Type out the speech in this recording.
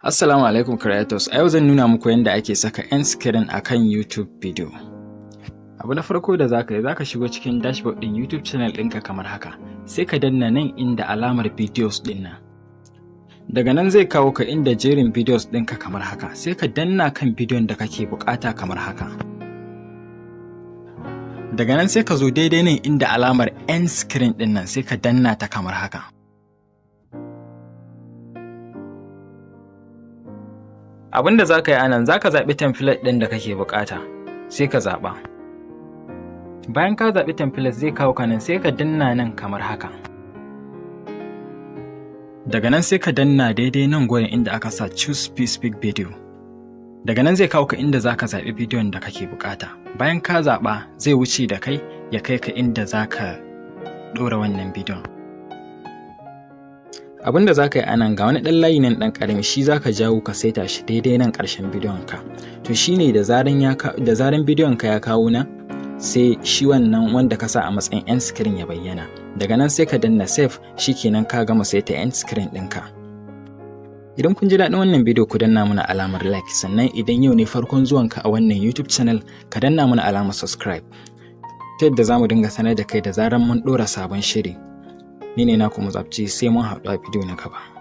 Assalamu alaikum creators, a yau zan nuna muku yadda ake saka end screen a kan YouTube video. Abu na farko da za ka yi, za ka shigo cikin dashboard ɗin YouTube channel ɗinka kamar haka, sai ka danna nan inda alamar videos ɗin nan. Daga nan zai kawo ka inda jerin videos ɗinka kamar haka, sai ka danna kan bidiyon da kake buƙata kamar haka. Daga nan sai ka zo daidai nan inda alamar end screen ɗin nan, sai ka danna ta kamar haka. Abin da za ka yi anan, za ka zaɓi template ɗin da kake buƙata, sai ka zaɓa. Bayan ka zaɓi template, zai kawo ka nan, sai ka danna nan kamar haka. Daga nan sai ka danna daidai nan gurin inda aka sa "Choose specific video". Daga nan zai kawo ka inda za ka zaɓi bidiyon da kake buƙata. Bayan ka zaɓa, zai wuce da kai ya kai ka inda za ka ɗora wannan bidiyon. Abin da za ka yi anan, ga wani ɗan layi nan ɗan ƙarami, shi za ka jawo ka saita shi daidai nan ƙarshen bidiyon ka. To shine da zaran bidiyon ka ya kawo nan, sai shi wannan wanda ka sa a matsayin end screen ya bayyana. Daga nan sai ka danna save, shikenan ka gama saita end screen ɗinka. Idan kun ji daɗin wannan bidiyo, ku danna mana alamar like, sannan idan yau ne farkon zuwanka a wannan YouTube channel, ka danna mana alamar subscribe ta yadda za mu dinga sanar da kai da zaran mun ɗora sabon shiri. Ni ne naku Muzabci, sai mun haɗu a bidiyo na gaba.